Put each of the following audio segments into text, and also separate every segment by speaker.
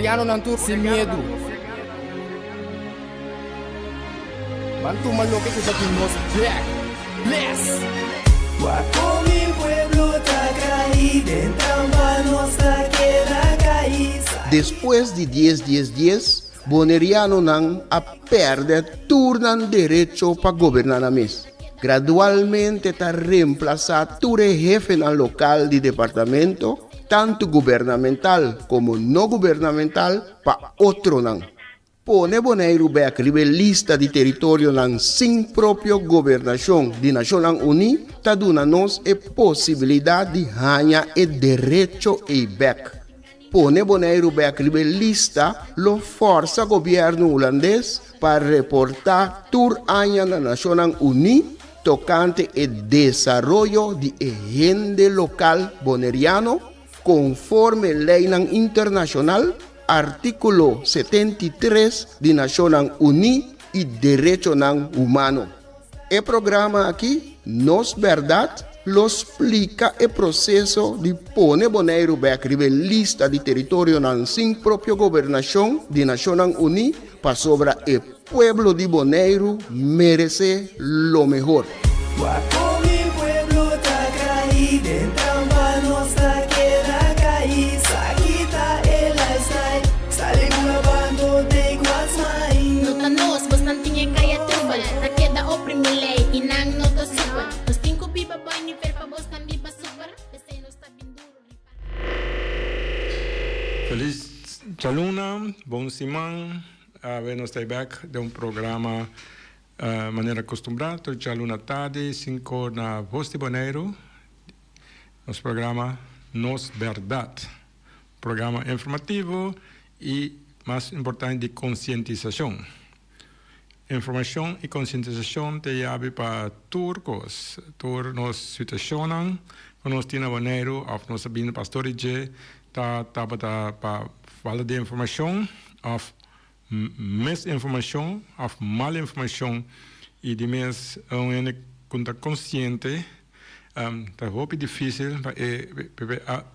Speaker 1: Bonerianonan tur sin miedu. Ban tuma loke ku ta di nos bek. Bless!
Speaker 2: Wak kon mi pueblo ta kai den trampa nos ta keda kai.
Speaker 3: Despues di dies dies dies, Bonerianonan a pèrdè tur nan derecho pa goberná nan mes. Gradualmente ta remplasá tur e hefenan lokal di departamento, tantu gubernamental komo no gubernamental, pa otronan. Pone Boneiru bèk riba e lista di teritorionan sin propio gobernashon di Nashonnan Uní ta duna nos e posibilidat di haña e derecho ei bèk. Pone Boneiru bèk riba e lista lo fòrsa gobièrnu hulandes pa reportá tur aña na Nashonnan Uní tokante e desaroyo di e hende lokal boneriano konforme leinan internashonal, artíkulo 73 di Nashonnan Uní i derechonan humano. E programa aki, Nos Bèrdat, lo splika e proseso di pone Boneiru bèk riba e lista di teritorionan sin propio gobernashon di Nashonnan Uní pasobra e pueblo di Boneiru meresé lo mehor.
Speaker 2: Wak kon mi pueblo ta kai den trampa nos ta keda kai sa kita e lifestyle sali bula bando take what's mine.
Speaker 4: No ta nos, bosnan tin e kaya trubel Ta keda oprimi lei i nan no ta super Nos tin ku biba boi nivel pa bosnan biba super P'esei nos ta bin duru riba.
Speaker 5: Felis djaluna, bon siman. Awe nos ta bek den un programa manera acostumbrá tur djaluna tardi sinkor na Voz di Boneiru. Nos programa Nos Bèrdat. Programa informativo i mas importante di konsientisashon. Informashon i konsientisashon ta yabi pa tur kos, tur nos situashonnan ku nos tin na Boneiru òf nos a bini pa storia dje ta tabata pa falta di informashon òf misinformashon òf mal informashon i di mes un hende ku no ta konsiente Ta hopi difícil pa e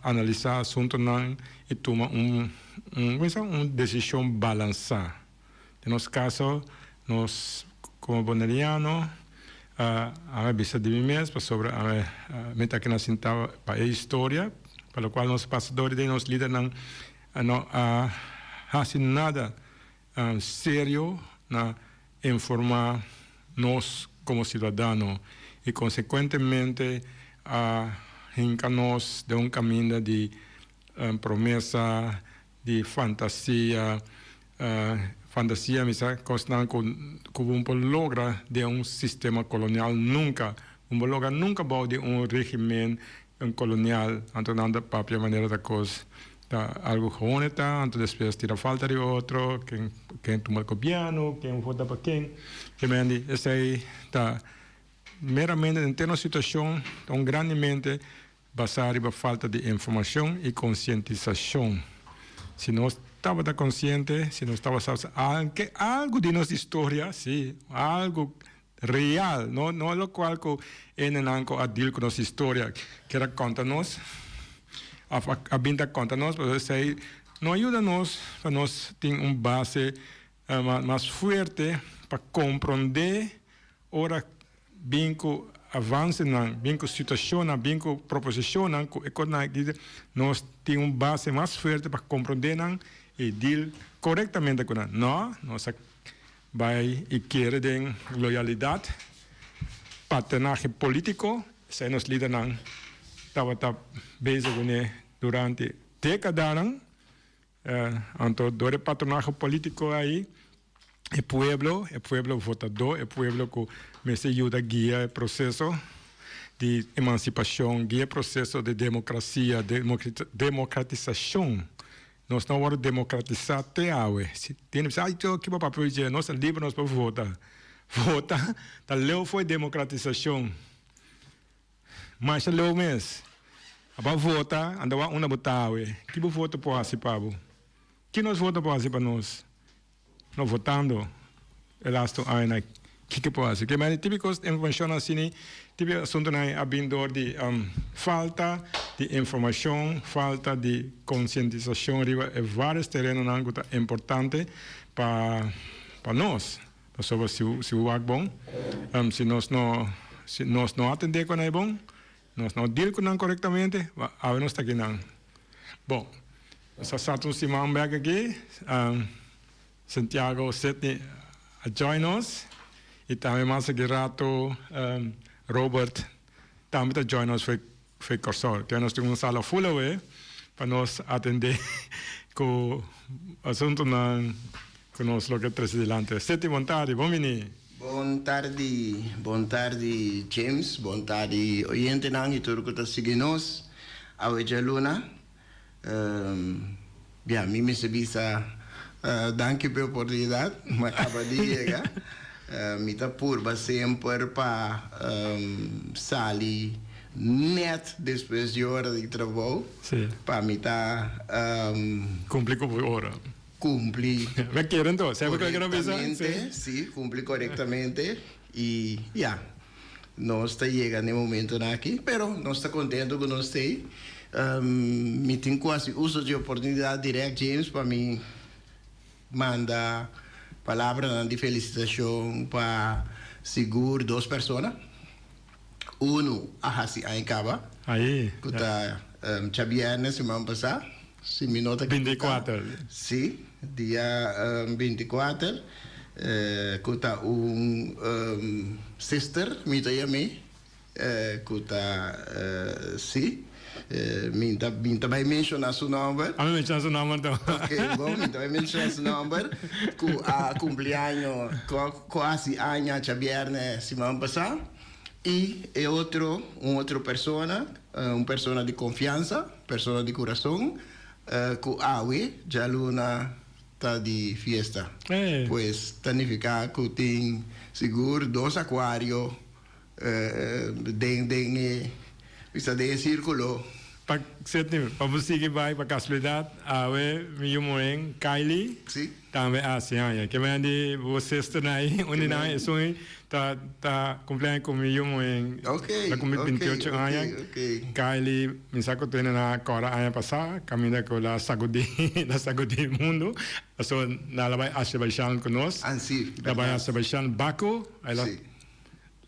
Speaker 5: analisá asuntonan i tuma un un desishon balansá. Den nos kaso, nos komo boneriano a bisa di mi mes pasobra mi ta keda sintá pa e historia, pa lokual nos pasa dor di nos lidernan no a hasi nada serio na informá nos komo siudadano i konsekuentemente a hinka nos den un kaminda di promesa, di fantasia, fantasia mi sa kosnan ku ku bo por logra den un sistema kolonial nunka, bo por logra nunka bou di un regimen kolonial, anto nan ta papia manera ta kos. Ta algo gewoon e ta, anto despues tira falta riba otro, ken ken tuma e gobierno, ken vota pa ken. Ke men di esei ta meramente den te nos situacion ta un grandemente basa riba falta di informacion y concientisacion. Si nos tabata conciente, si nos tabata sa anke algo di nos historia, si, algo real, no no locual cu hendenan cu a deal cu nos historia kier a conta nos of a bin ta conta nos, pasobra esey no a yuda nos pa nos tin un base mas fuerte pa compronde ora bin cu avancenan, bin cu situacionnan, bin cu proposicionnan cu e cosnan aki nos tin un base mas fuerte pa compronde nan y deal corectamente cu nan. No, nos a Bai i kere den loyalidat, patronahe polítiko, esei nos lidernan tabata bezig kuné durante dékadanan. Anto dor e patronahe polítiko ei, e pueblo, e pueblo votadó, e pueblo ku mester yuda guia e proseso di emansipashon, guia e proseso di demokrasia, demokratisashon. Nos no a wòrdu demokratisá te awe. Si tin bisa, ay ki bo papia dje, nos ta liber, nos por vota. Vota ta leu for e demokratisashon. Masha leu mes. Aba vota, anda wak unda bo ta awe. Ki bo voto por hasi pa bo? Ki nos voto por hasi pa nos? No votando e lastu aña. Kiko por hasi? Ke manera típiko informashon asina, típiko asuntunan a bin dor di falta di informashon, falta di konsientisashon riba e vários terenonan ku ta importante pa pa nos. Pasobra si si bo wak bon, si nos no si nos no atendé ku nan e bon, nos no deal ku nan korektamente, awe nos ta akinan. Bon, nos a start un siman bèk aki. Santiago Sidney a join nos y tambe mas aki rato Robert tambe ta join nos for for Corsou. Te nos tin un sala full awe pa nos atende cu asuntonan cu nos lo ke trece dilanti. Sidney bon tardi, bon bini.
Speaker 3: Bon tardi, bon tardi James, bon tardi oyentenan y tur cu ta sigui nos awe djaluna. Ya, mi mester bisa danki p'e oportunidat. Mi a kaba di yega. Mi ta purba semper pa sali nèt despues di ora di trabou pa mi ta
Speaker 5: Kumpli ku bo ora.
Speaker 3: Kumpli
Speaker 5: Mi kere anto, semper ku
Speaker 3: korektamente, si, kumpli korektamente i ya. Nos ta yega n'e momentonan aki, pero nos ta contento cu nos t'ey. Mi tin cu haci uso dje oportunidad direct, James, pa mi manda palabranan di felicitacion pa sigur dos persona. Uno a haci aña caba, cu ta djabierne siman pasa, si mi no ta equivoca.
Speaker 5: Binticuater.
Speaker 3: Si, dia binticuater. Ku ta un sister mi ta yam'é ku ta si mi ta mi ta bai menshoná su nòmber.
Speaker 5: A mi menshoná su nòmber anto.
Speaker 3: Ok bon mi ta bai menshoná su nòmber ku a kumpli año ku a hasi aña djabièrnè siman pasá i e otro un otro persona un persona di konfiansa persona di kurason ku awe djaluna Ta di fiesta. Pues ta nifica cu tin sigur dos acuario den den e bisa den e circulo.
Speaker 5: Pa Sidney, pa bo sigui bai pa casualidad awe mi yu muhen Kylie tambe a haci aña. Ke men di bo sisternan ayi, un di nan esun ta ta cumpleaños cu mi yu muhen ta cumpli 28 aña. Kylie, mi sa cu tene na cora aña pasa, caminda cu la sacudi, la sacudi mundo. Pasobra nan la bay Azerbaijan cu nos.
Speaker 3: Ah, si,
Speaker 5: La bay Azerbaijan, Baku, ay la,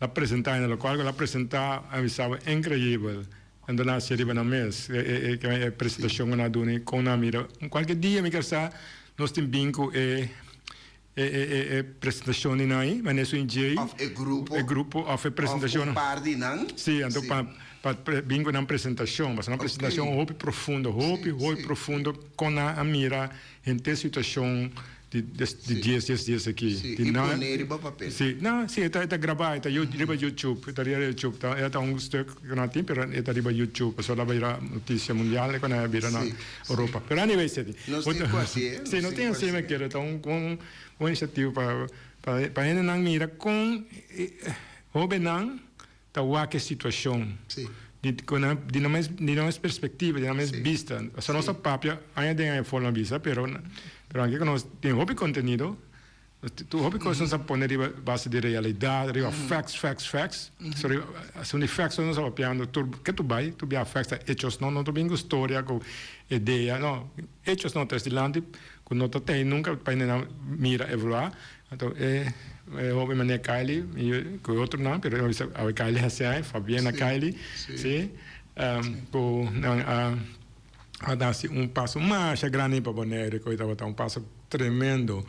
Speaker 5: la presenta na locual cu la presenta a mi saba increibel. Anto nan haci riba nan mes, e, e, e, e presentacion cu nan a duna, con nan a mira. Cualkier dia mi kier sa nos tin bin cu e. E e e e presentacion di nan ei, manera su in djei.
Speaker 3: Of e grupo.
Speaker 5: E grupo of e presentacion.
Speaker 3: Of un par di nan.
Speaker 5: Si, anto pa pa bin cu nan presentacion. Pasobra nan presentacion hopi profundo, hopi hopi profundo con nan a mira henter situacion di di dies dies dies aki.
Speaker 3: Si, i pone riba papel.
Speaker 5: Si, no, si e ta e ta graba, e ta riba YouTube, e ta riba YouTube. Ta e ta un stuk cu nan tin, pero e ta riba YouTube. Pasobra a bira noticia mundial cu nan a bira na. Europa. Pero anyway, Seti.
Speaker 3: Nos tin ku hasi, eh?
Speaker 5: Sí, nos tin hasi, mi kere. Ta un un un inisiativa pa pa pa hendenan mira kon hobennan ta wak e situashon.
Speaker 3: Sí.
Speaker 5: Di ku nan di nan mes di nan mes perspektiva, di nan mes bista. Osea nos ta papia aña den aña for nan bisa, pero pero anke ku nos tin hopi kontenido. Tur hopi cos nos a pone riba base di realidad, riba facts, facts, facts. So riba, asun di facts nos a papiando tur, ke tur bai, tur bia facts ta hechos no, no ta bin cu storia, cu idea, no. Hechos no tres dilanti cu no ta tei nunca pa hende mira, evalua. Anto e e hopi manera Kylie, mi cu e otronan, pero mi a bisa awe Kylie haci ai, Fabiana Kylie, si, cu nan a. A dasi un paso masha grandi pa Bonaire ku e tabata un paso tremendo.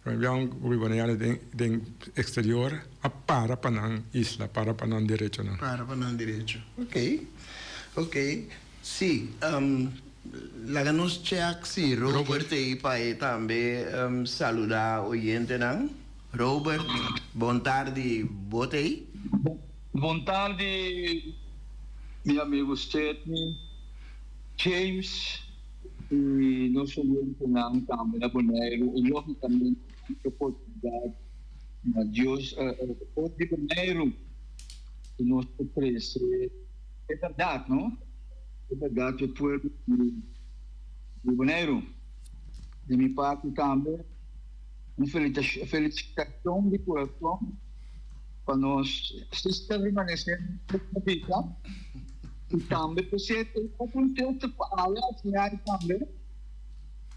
Speaker 5: Bia un grupo Bonaireano den den exterior a para pa nan isla, para pa nan derechonan.
Speaker 3: Para pa nan derecho. Ok, ok. Si, laga nos check si Robert ei pa e tambe saluda oyentenan. Robert, bon tardi, bo t'ei?
Speaker 6: Bon tardi mi amigo Sidney. James i nos oyentenan tambe na Boneiru i lógikamente e oportunidat na Dios for di Boneiru ku nos por trese e bèrdat no e bèrdat pa e pueblo di Boneiru. Di mi parti tambe un felisitashon di kurason. Pa nos sister permanece na bida y tambe p'esey ta contento cu awe a siña tambe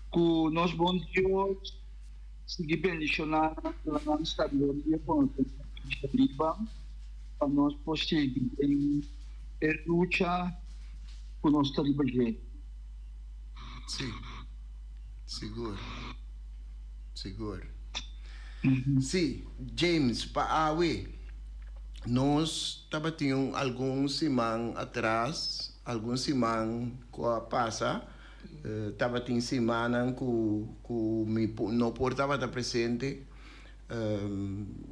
Speaker 6: cu nos bon Dios sigui bendiciona nan duna nan sabiduria conocemento riba pa nos por sigui den e lucha cu nos ta riba dje.
Speaker 3: Sí, sigur, sigur. Sí, James, pa awe, nos tabatin un algun siman atras, algun siman ku a pasa, tabatin simannan ku ku mi no por tabata presente.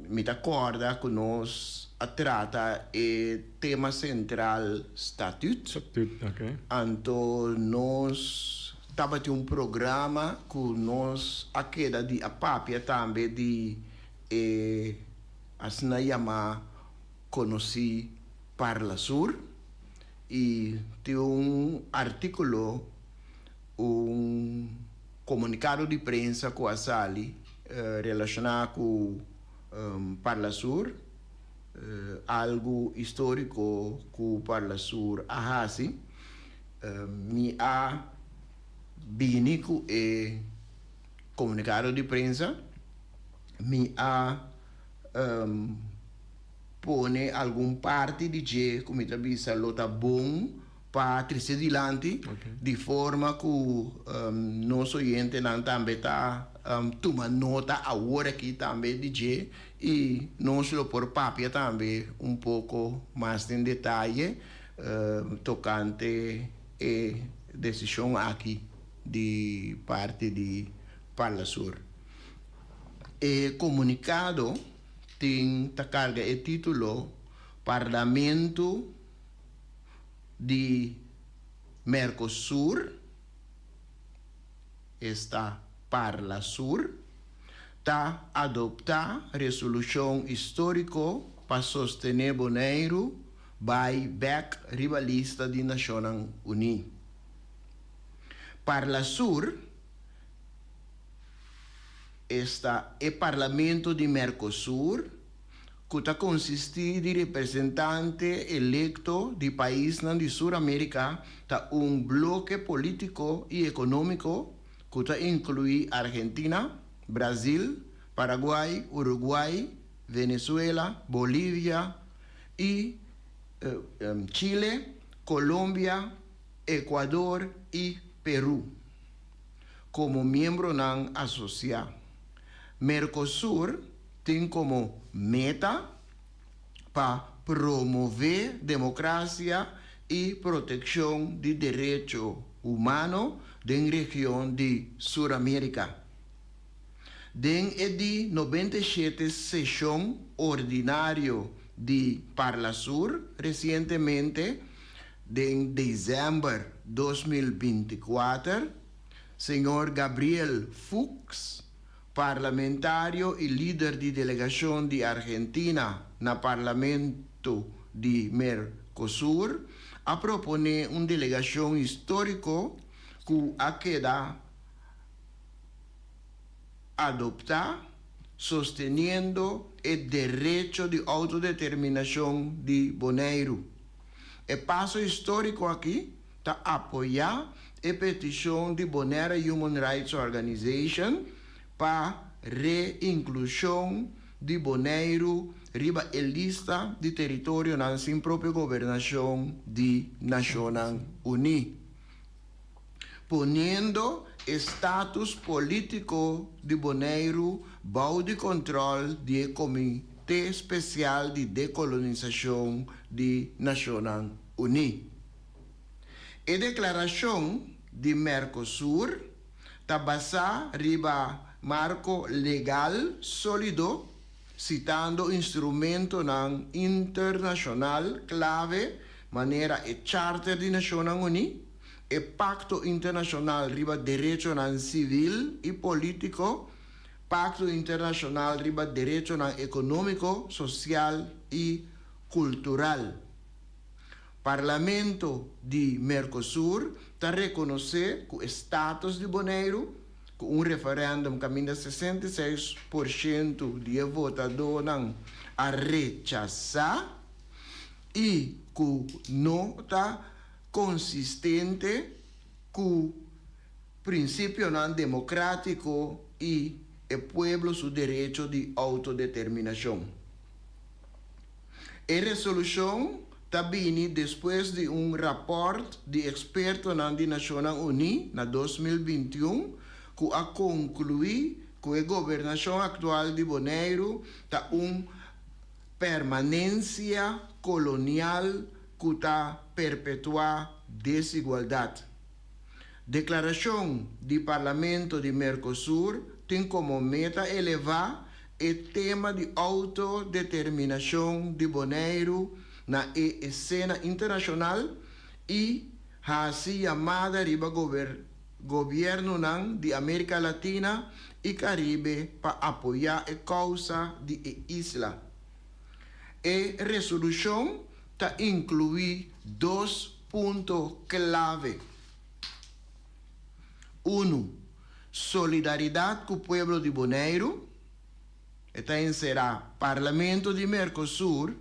Speaker 3: Mi ta kòrda ku nos a trata e tema sentral Statut.
Speaker 5: Statut, ok.
Speaker 3: Anto nos tabatin un programa ku nos a keda di a papia tambe di e asina yamá konosí Parlasur i tin un artíkulo, un komunikado di prensa ku a sali relashoná ku Parlasur, algu históriko ku Parlasur a hasi. Mi a bini ku e komunikado di prensa, mi a pone algun parti di dje ku mi ta bisa lo ta bon pa trese dilanti di forma ku nos oyentenan tambe ta tuma nota awor aki tambe di dje i nos lo por papia tambe un poko mas den detaye tokante e desishon aki di parti di Parlasur. E komunikado tin ta karga e título Parlamento di Mercosur, esta Parlasur, ta adoptá resolushon históriko pa sostené Boneiru bai bèk riba lista di Nashonnan Uní. Parlasur, esta e parlamento di Mercosur, ku ta konsistí di representante elekto di paisnan di Sur Amérika, ta un bloke polítiko i ekonómiko ku ta inkluí Argentina, Brazil, Paraguay, Uruguay, Venezuela, Bolivia i Chile, Colombia, Ecuador i Perú komo miembronan asosiá. Mercosur tin komo meta pa promové demokrasia i protekshon di derecho humano den region di Sur Amérika. Den e di 97 seshon ordinario di Parlasur resientemente, den desèmber 2024, señor Gabriel Fuks, parlamentario i lider di delegashon di Argentina na Parlamento di Mercosur, a proponé un delegashon históriko ku a keda adoptá sosteniendo e derecho di outodeterminashon di Boneiru. E paso históriko aki ta apoyá e petishon di Bonaire Human Rights Organization pa reinklushon di Boneiru riba e lista di teritorionan sin propio gobernashon di Nashonnan Uní, poniendo e status polítiko di Boneiru bou di kontròl di e Komité Spesial di Dekolonisashon di Nashonnan Uní. E deklarashon di Mercosur ta basá riba marko legal sólido, sitando instrumentonan internashonal klave manera e Charter di Nashonnan Uní, e Pakto Internashonal riba Derechonan Sivil i Polítiko, Pakto Internashonal riba Derechonan Ekonómiko, Sosial i Kultural. Parlamento di Mercosur ta rekonosé ku e status di Boneiru ku un referèndum kaminda 66% di e votadónan a rechasá i ku no ta konsistente ku prinsipionan demokrátiko i e pueblo su derecho di outodeterminashon. E resolushon ta bini despues di un rapòrt di ekspertonan di Nashonnan Uní na 2021 ku a konkluí ku e gobernashon aktual di Boneiru ta un permanensia kolonial ku ta perpetuá desigualdat. Deklarashon di Parlamento di Mercosur tin komo meta elevá e tema di outodeterminashon di Boneiru na e esena internashonal i hasi yamada riba gobièrnunan di Amerika Latina i Karibe pa apoyá e kousa di e isla. E resolushon ta inkluí dos punto klave. Unu, solidaridat ku pueblo di Boneiru. E ta enserá, Parlamento di Mercosur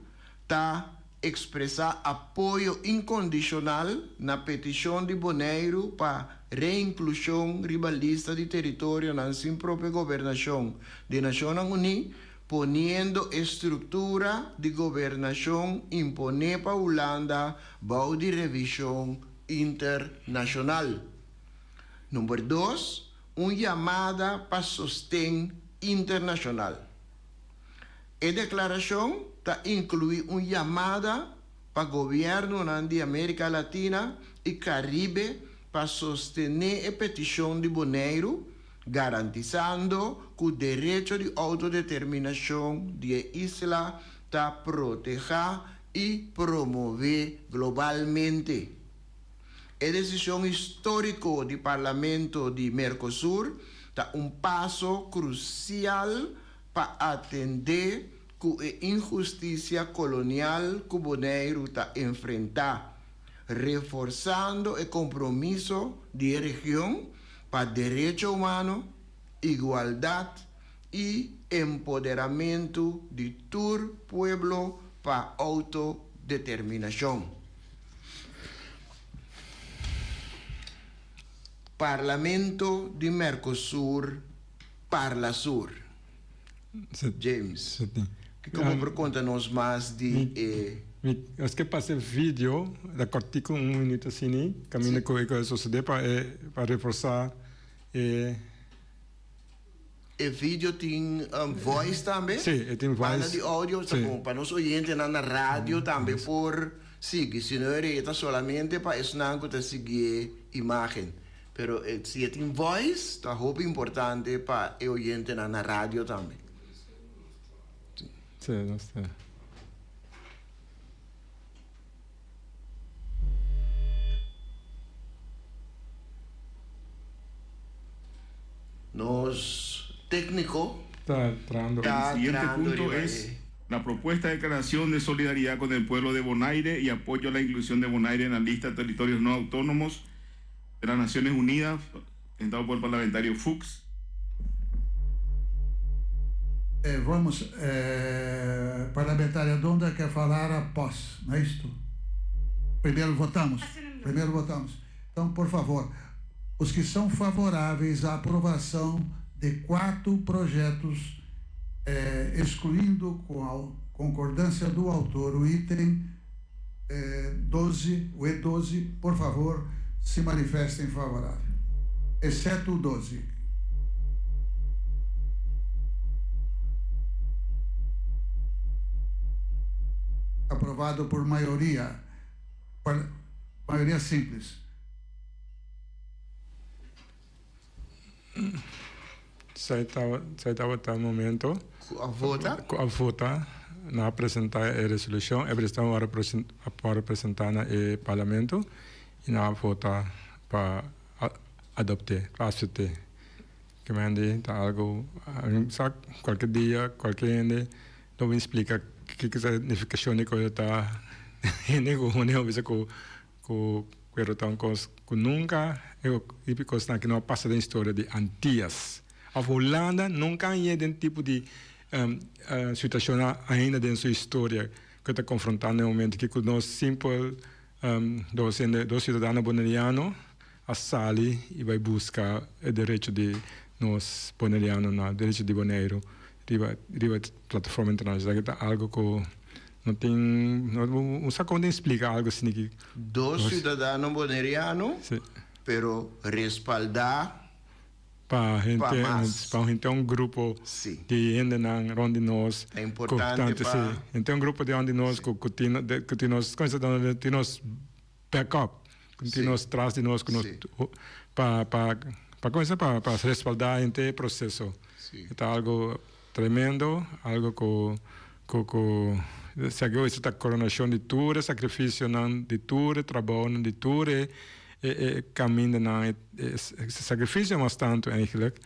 Speaker 3: ta ekspresá apoyo inkondishonal na petishon di Boneiru pa reinklushon riba lista di teritorionan sin propio gobernashon di Nashonnan Uní, poniendo e struktura di gobernashon imponé pa Hulanda bou di revishon internashonal. Number dos, un yamada pa sosten internashonal. E deklarashon ta inkluí un yamada pa gobièrnunan di Amérika Latina i Karibe pa sostené e petishon di Boneiru, garantisando ku derecho di outodeterminashon di e isla ta protehá i promové globalmente. E desishon históriko di Parlamento di Mercosur ta un paso krusial pa atendé ku e inhustisia kolonial ku Boneiru ta enfrentá, reforsando e kompromiso di e region pa derecho humano, igualdat i empoderamentu di tur pueblo pa outodeterminashon. Parlamento di Mercosur Parlasur. James, kiko bo por konta nos mas di e.
Speaker 5: Mi nos ke pasa e video ta kòrtiku un minuut asini kaminda ku e sosodé pa e pa reforsá e.
Speaker 3: E video tin voice tambe?
Speaker 5: Sí, e tin voice.
Speaker 3: Banda di audio ta bon pa nos oyentenan na radio tambe por sigui. Si no e ta solamente pa esnan ku ta sigui e imagen. Pero si e tin voice ta hopi importante pa e oyentenan na radio tambe.
Speaker 5: Sí, nos ta.
Speaker 3: Nos técnico
Speaker 5: Ta trahando.
Speaker 3: ta
Speaker 7: El siguiente
Speaker 3: trahando
Speaker 7: punto
Speaker 3: riba
Speaker 7: es
Speaker 3: e.
Speaker 7: la propuesta de declaración de solidaridad con el pueblo de Bonaire y apoyo a la inclusión de Bonaire en la lista de territorios no autónomos de las Naciones Unidas, presentado por el parlamentario Fuchs.
Speaker 8: Eh, vamos, eh, parlamentar Donda quer falar após, não é isto? Primeiro votamos. Primeiro votamos. Então, por favor, os que são favoráveis à aprovação de quatro projetos, eh, excluindo com a concordância do autor o item eh, 12, o E12, por favor, se manifestem favorável. Exceto o 12. Aprovado por maioria, por maioria simples.
Speaker 5: Esei tabata e momento.
Speaker 3: Ku a vota.
Speaker 5: Ku a vota. Nan a presenta e resolushon. E resolushon a wòrdu presentá na e parlamento i nan a vota pa adopt'é, pa asept'é. Kimendi ta algu sa kualke dia kualke hende lo bin splika kiko ta e nifikashon di ku ta hende ku hende a bisa ku ku. Pero ta un kos ku nunka e tipo di kosnan aki no a pasa den historia di Antias òf Hulanda nunka a yega den tipo di situashon ainda den su historia ku e ta konfrontando e momento aki ku nos simpel dos hende dos siudadano boneriano a sali i bai buska e derecho di nos bonerianonan derecho di Boneiru riba riba plataforma internashonal. Esaki ta algu ku no tin no sa kon tin splika algu asina ki.
Speaker 3: Dos siudadano boneriano pero respaldá
Speaker 5: pa
Speaker 3: pa mas.
Speaker 5: Pa henter un grupo di hendenan rond di nos.
Speaker 3: Ta importante pa.
Speaker 5: Henter un grupo di rond di nos ku tin ku tin nos tin nos backup ku tin nos tras di nos ku nos pa pa pa kuminsá pa pa respaldá henter e proseso. E ta algu tremendo, algu ku ku ku esaki hoy ta koronashon di tur e sakrifisionan, di tur e trabounan, di tur e e e kamindanan, e e sakrifisio mas tantu eigentlik.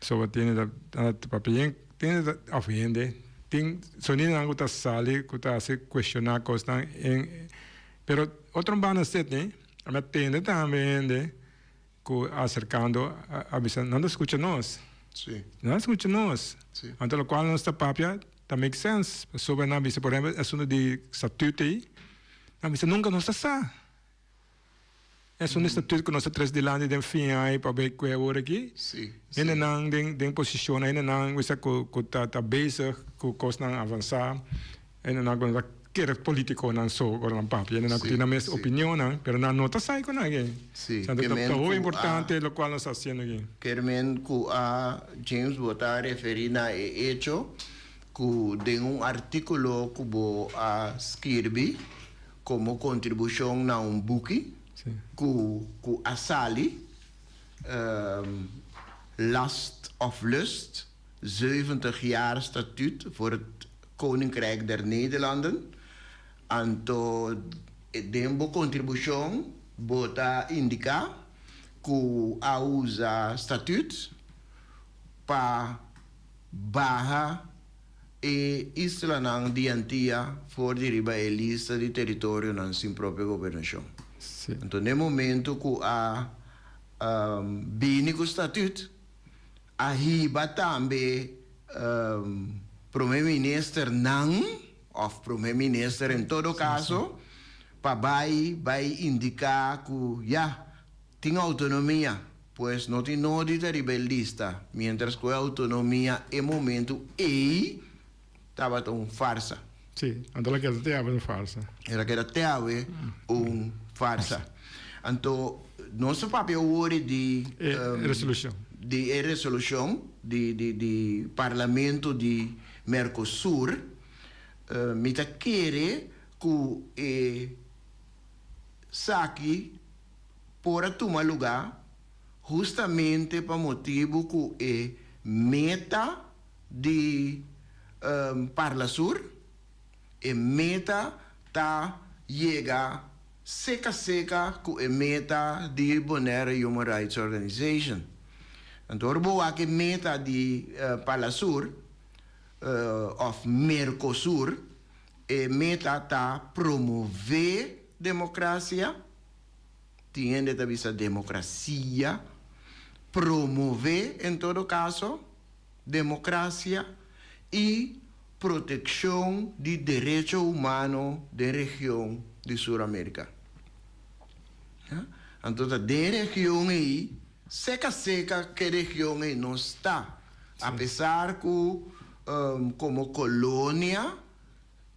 Speaker 5: So bo tene ta papia tene ta òf hende tin sonidonan ku ta sali ku ta hasi kuestioná kosnan en Pero otro banda Sidney, a mi a tende tambe hende ku a aserkando a bisa nan ta skucha nos.
Speaker 3: Sí.
Speaker 5: Nan ta skucha nos.
Speaker 3: Sí.
Speaker 5: Anto lokual nos ta papia ta make sense. Pasobra nan a bisa por ehempel e asuntu di statuut ei, nan a bisa nunka nos ta sa. E asuntu di statuut ku nos ta tres dilanti den fin ai pa bay kue awor aki.
Speaker 3: Sí.
Speaker 5: Hendenan den den posishon, hendenan bisa ku ku ta ta bezig ku kosnan avansá. Hendenan ku no ta kere politikonan so ora nan papia, hendenan ku tin nan mes opinionnan, pero nan no ta sai ku nan aki.
Speaker 3: Sí,
Speaker 5: Ta
Speaker 3: ke men
Speaker 5: hopi
Speaker 3: ku a.
Speaker 5: importante lokual nos ta hasiendo aki.
Speaker 3: Ker men ku a James bo ta referí na e echo ku den un artíkulo ku bo a skirbi komo kontribushon na un buki ku ku a sali, Last of Lust, 70 jaar statuut voor het Koninkrijk der Nederlanden, anto den bo kontribushon bo ta indiká ku a usa statuut pa baha e islanan di Antia for di riba e lista di teritorionan sin propio gobernashon. Anto n'e momento ku a bini ku statuut, A hiba tambe prome ministernan, of prome minister en todo caso, pa bay bay indica cu ya, tin autonomia, pues no tin nodi ta riba e lista, mientras cu e autonomia e momento ey tabata un farsa.
Speaker 5: Sí, anto la keda te awe un farsa.
Speaker 3: E la keda te awe un farsa. Anto nos ta papia awor di.
Speaker 5: E resolucion.
Speaker 3: Di e resolucion di di di Parlamento di Mercosur. Mi ta kere cu e saki por a tuma luga hustamente pa motibu cu e meta di Parlasur, e meta ta yega seka seka ku e meta di Bonaire Human Rights Organization. Anto ora bo wak e meta di Parlasur òf Mercosur, e meta ta promové demokrasia, tin hende ta bisa demokrasia, promové en todo kaso, demokrasia i protekshon di derecho humano den region di Sur Amerika. Anto ta den region ei, seka seka ke region ei nos ta, apesar ku komo kolonia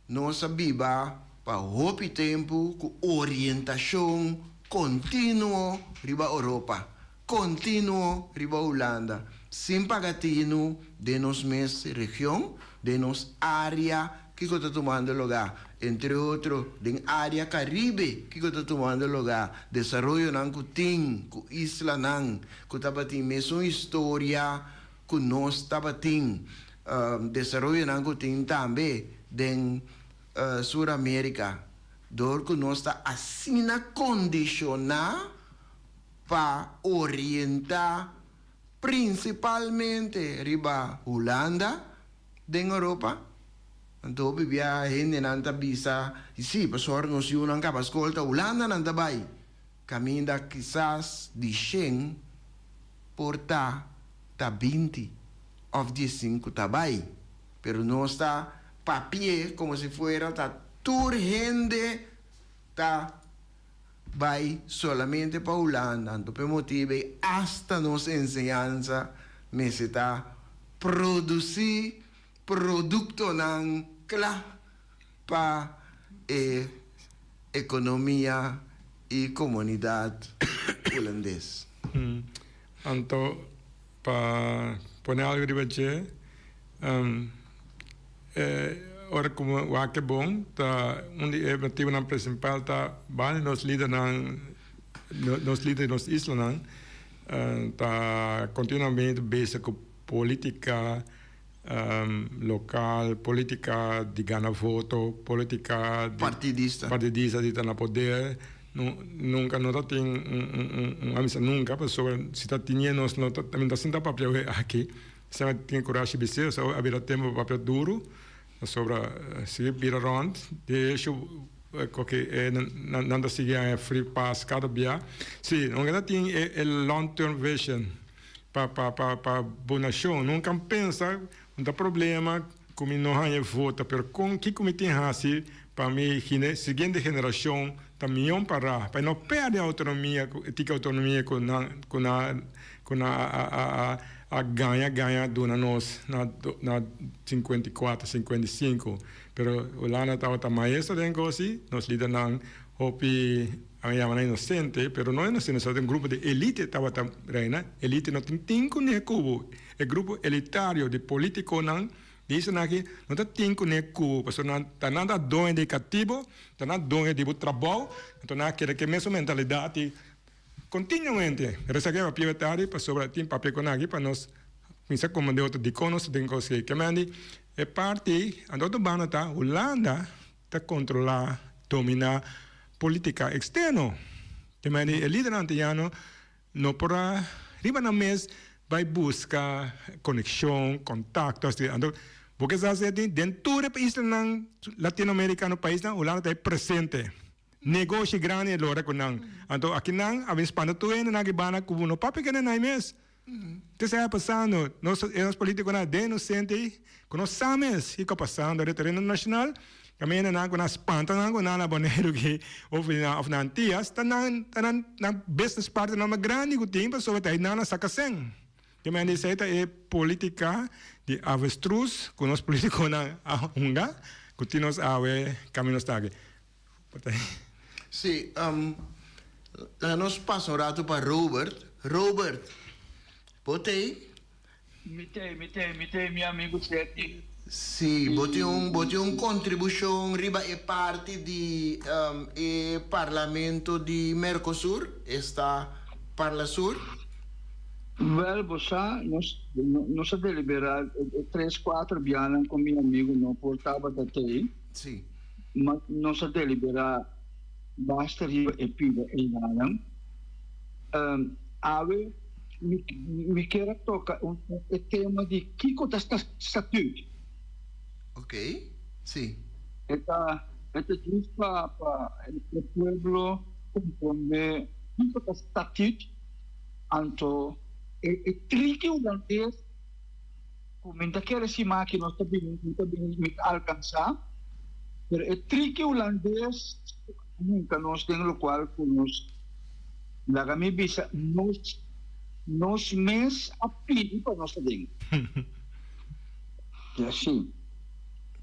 Speaker 3: nos a biba pa hopi tempu ku orientashon kontinuo riba Oropa, kontinuo riba Hulanda, sin paga tinu den nos mes region, den nos área kiko ta tumando lugá, entre otro den área Karibe kiko ta tumando lugá, desaroyonan ku tin ku islanan ku tabatin mesun historia ku nos tabatin, desaroyonan ku tin tambe den Sur Amerika, dor ku nos ta asina kondishoná pa orientá prinsipalmente riba Hulanda den Europa. Anto hopi bia hendenan ta bisa, si, pasobra nos yunan kaba skol ta Hulanda nan ta bai. Kaminda kisas di shen por ta ta 20 òf 15 ta bai, pero nos ta papi'é komo si fuera ta tur hende ta bai solamente pa Hulanda. Anto p'e motibu ei asta nos enseñansa mester ta produsí produktonan kla pa e ekonomia i komunidat hulandes.
Speaker 5: Anto pa pone algu riba dje, e ora ku wak e bon ta un di e motibunan prinsipal ta banda di nos lidernan, nos lider di nos islanan ta kontinuamente bezig ku politika lokal, politika di gana voto, politika di
Speaker 3: Partidista.
Speaker 5: Partidista di ta na poder. Nunka no ta tin un un amistad nunka pasobra si ta tinié nos no ta ta sinta papia awe aki. Semper tin kurashi bis'é so a bira tempu pa papia duru pasobra si bira rònt de hecho koke e nan ta sigui haña free pass kada bia. Si nunka ta tin e long term vision. Pa pa pa pa bo nashon. Nunka a pensa un ta problema ku mi no haña vota pero kon kiko mi tin hasi pa mi gine siguiente generashon ta mion pará pa e no pèrdè outonomia ku e tiki outonomia ku nan ku nan ku nan a a a a a gaña gaña duna nos na na 54 55 pero Hulanda tabata maestro den kosi nos lidernan hopi A yama nan inosente, pero no inosente, sino un grupo di elite tabata reina. Elite no tin tin kuné ku bo. E grupo elitario di politikonan di esnan aki no ta tin kuné ku bo, pasobra nan ta nan ta doño di e katibo, ta nan doño di bo trabou, anto nan a keda ku e mesun mentalidat i kontinuamente. Pero esaki a papia tardi pasobra tin papia ku nan aki pa nos kuminsá komprendé otro dikon nos ta den kos ei. Kemendi e parti, anto otro banda ta Hulanda. Ta kontrolá, dominá polítika eksterno. Te manera e lidernan antiano no por a riba nan mes bai buska konekshon, kontakto, asina. Anto bo ke sa si den tur e islanan latinoamerikano, paisnan, Hulanda ta e presente. Negoshi grandi e lora ku nan. Anto akinan a bin spanta tur hendenan aki banda ku bo no papia kende nan mes. Ke sa pasando? Nos e nos politiconan den inocente ei cu no sa mes kico pasando den tereno nacional, caminda nan cu nan spanta nan cu nan na Boneiru ki of na of na Antillas ta nan ta nan nan business partner mas grandi cu tin pasobra ta nan a saca cen. Ke men di esey ta e politica di avestruz cu nos politiconan a hunga cu tin nos awe caminda nos ta aki.
Speaker 3: Sí, laga nos pasa un rato pa Robert. Robert, bo t'ei?
Speaker 6: Mi t'ei, mi t'ei, mi t'ei, mi amigu Seti.
Speaker 3: Sí, bo tin un, bo tin un kontribushon riba e parti di e parlamento di Mercosur, esta Parlasur?
Speaker 6: Wèl, bo sa, nos, nos a deliberá tres, kuater bianan ku mi amigu no por tabata t'ei.
Speaker 3: Sí.
Speaker 6: Ma nos a deliberá basta riba e pida einan. Awe mi mi kier a toka un e tema di kiko ta statuut.
Speaker 3: Ok, sí.
Speaker 6: E ta e ta djis pa pa e pueblo komprondé kiko ta statuut, anto e e triki hulandes. Ku mi ta kere sima ki nos ta bini, mi ta bini, mi ta alkansá, pero e triki hulandes a hinka nos den lokual ku nos, laga mi bisa, nos, nos mes a pidi pa nos ta den. Ya sí.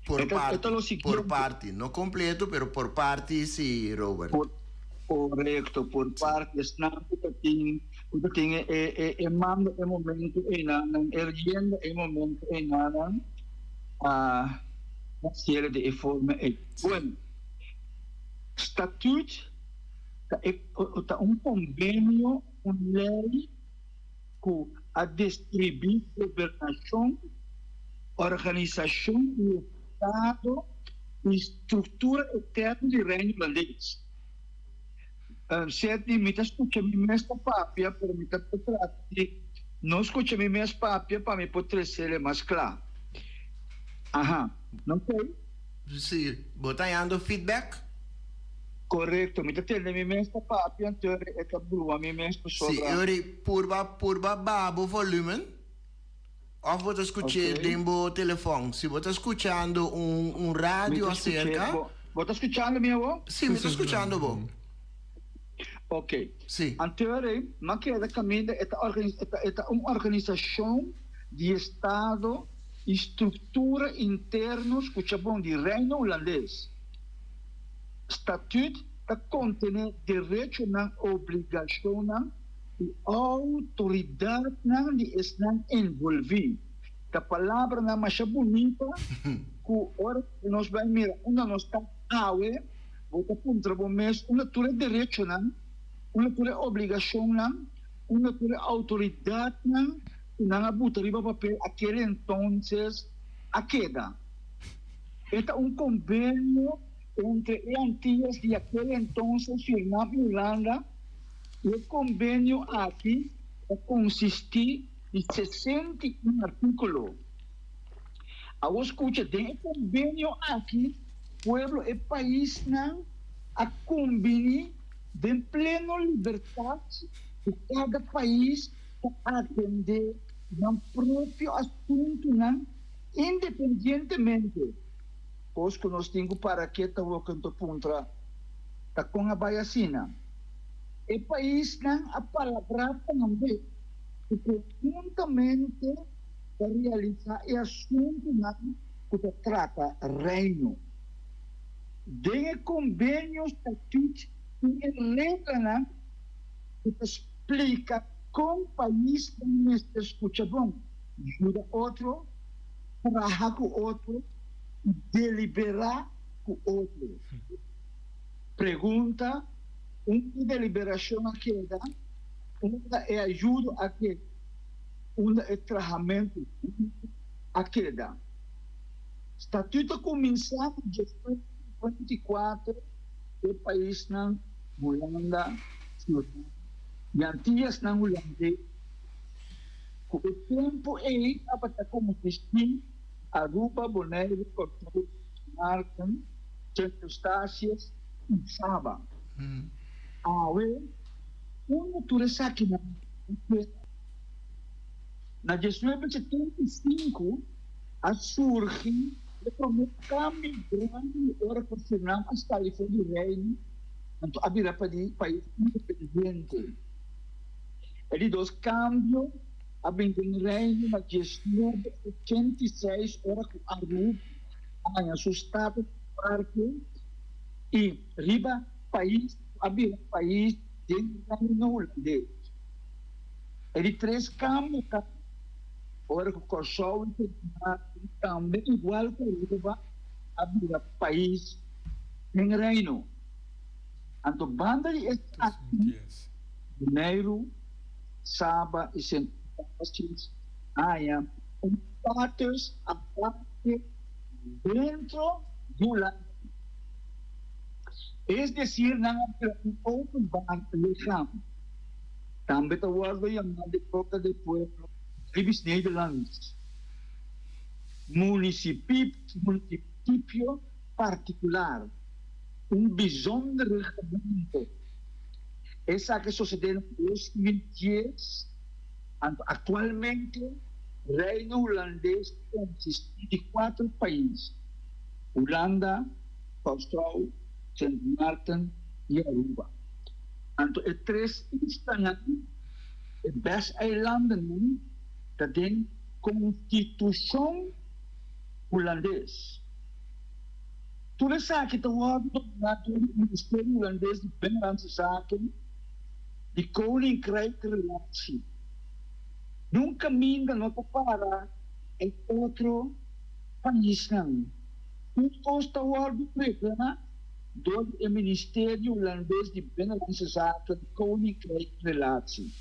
Speaker 3: Por
Speaker 6: E ta, e ta
Speaker 3: parti,
Speaker 6: lo
Speaker 3: por
Speaker 6: siguiente.
Speaker 3: parti, no kompleto, pero por parti sí, Robert.
Speaker 6: Por, korekto, por
Speaker 3: Sí.
Speaker 6: parti esnan ku ta tin. Ku ta tin e manda e momento einanan, e rienda e momento einanan a hasiel di e forma ei. Bueno, statuut ta e ta un konvenio, un lei ku a deskribí gobernashon, organisashon di estado i struktura eterno di Reino Hulandes. Seti, mi ta skucha mi mes ta papia, pero mi ta trata di no skucha mi mes papia pa mi por tresele mas kla. Aha, no sei.
Speaker 3: Sí, bo ta hañando feedback?
Speaker 6: Korekto, mi ta tende mi mes ta papia anto e ta brua mi mes
Speaker 3: Si,
Speaker 6: pasobra.
Speaker 3: Yuri, purba purba baha bo volumen of bo ta skuch'é
Speaker 6: Ok.
Speaker 3: den bo telefòn. Si bo ta skuchando un un
Speaker 6: Mi
Speaker 3: radio
Speaker 6: ta skuch'é.
Speaker 3: aserka.
Speaker 6: Bo bo ta skuchando mi awor?
Speaker 3: Si, mi ta skuchando bo.
Speaker 6: Ok.
Speaker 3: Si.
Speaker 6: Anto m'a keda kaminda e ta organi e ta e ta un organisashon di estado i struktura interno, skucha bon, di Reino Hulandes. Statut ta kontené derechonan, obligashonnan i outoridatnan di esnan envolví. Ta palabranan masha bunita ku ora ku nos bai mira unda nos ta awe, bo ta puntra bo mes unda tur e derechonan, unda tur e obligashonnan, unda tur e outoridatnan ku nan a buta riba papel akel entonces a keda. E ta un konvenio entre e Antillas di aquel entonces Surinam i Hulanda i e konvenio aki ta konsistí di 61 artíkulo. Awor skucha, den e konvenio aki pueblo e paisnan a kumbiní den pleno libertat ku kada pais ta atendé nan propio asuntunan Independientemente, kos ku nos tin ku para ke ta wòrdu ta puntra ta kon a bai asina. E paisnan a palabrá tambe ku konhuntamente ta realisá e asuntunan ku ta trata Reino. Den e kombenio statut tin e reglanan ku ta splika kon paisnan mester skucha bon. Yuda otro, traha ku otro i deliberá ku otro. Pregunta, Unda e deliberashon a keda? Unda e ayudo a keda? Unda e trahamentu huntu a keda? Statuto a kuminsá na 1954 e paisnan Hulanda, Surinam i Antiasnan Hulandes. Ku e tempu ei tabata konsistí Aruba, Boneiru, Kòrsou, Sint Maarten, Sint Eustatius i Saba. Awe, unda tur esakinan a keda? Na 1975 a surgi e promé kambio grandi ora ku Surinam a sali for di Reino anto a bira pais independiente. E di dos kambio a bin den Reino na 1986 ora ku Aruba a haña su status aparte i riba pais a bira pais den Reino Hulandes. E di tres kambio ta ora ku Kòrsou i Sint Maarten tambe igual ku Aruba a bira pais den Reino. Anto banda di esaki Boneiru, Saba i Sint Eustatius haña un status aparte dentro di Hulanda. Es desir nan a bira un openbaar lichaam. Tambe ta wòrdu yamá de Boca del Pueblo Caribisch Nederlands, municipio particular, un bijzondere gemeente. Esaki a sosodé na 2010, anto aktualmente Reino Hulandes ta konsistí di kuater pais, Hulanda, Kòrsou, Sint Maarten i Aruba. Anto e tres islanan, e bes eilandennan, ta den konstitushon hulandes. Tur esaki ta wòrdu dominá dor di Ministerio Hulandes di Binnenlandse Zaken di Koninkrijkrelatie. Nun kaminda no ta para e otro paisnan. Tur kos ta wòrdu reglá dor di e Ministerio Hulandes di Binnenlandse Zaken di Koninkrijkrelatie.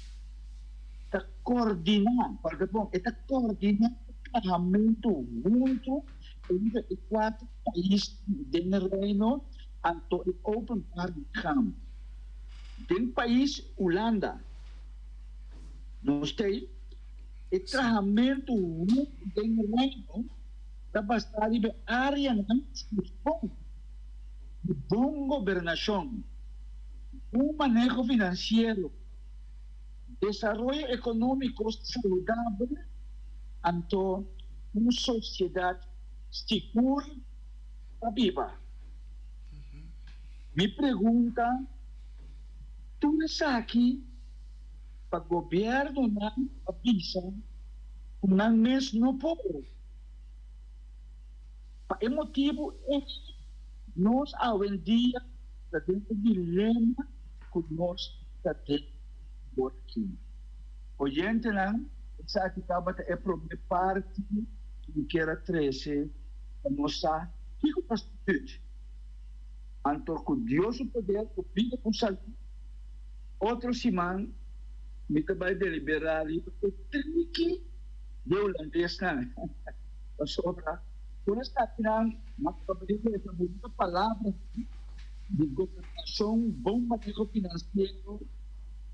Speaker 6: Ta kordiná, wòrdu bon, e ta kordiná e trahamentu huntu. Entre e kuater paisnan den Reino anto e openbaar lichaam. Den pais Hulanda nos tei e trahamentu huntu den Reino ta basá riba e áreanan spesifiko. Di bon gobernashon, bon maneho finansiero, desaroyo ekonómiko saludabel anto un sosiedat sigur pa biba. Mi pregunta, tur esaki pa gobièrnunan a bisa ku nan mes no por? Pa e motibu ei nos awendia ta den e dilema ku nos ta den awor aki. Oyentenan, esaki tabata e promé parti ku mi kier a trese pa nos sa kiko ta statut. Anto ku Dios su poder, ku bida ku salú, otro siman mi ta bai deliberá riba e triki di hulandesnan. Pasobra tur esakinan mas probabel di lesa bunita palabranan di gobernashon, bon maneho finansiero,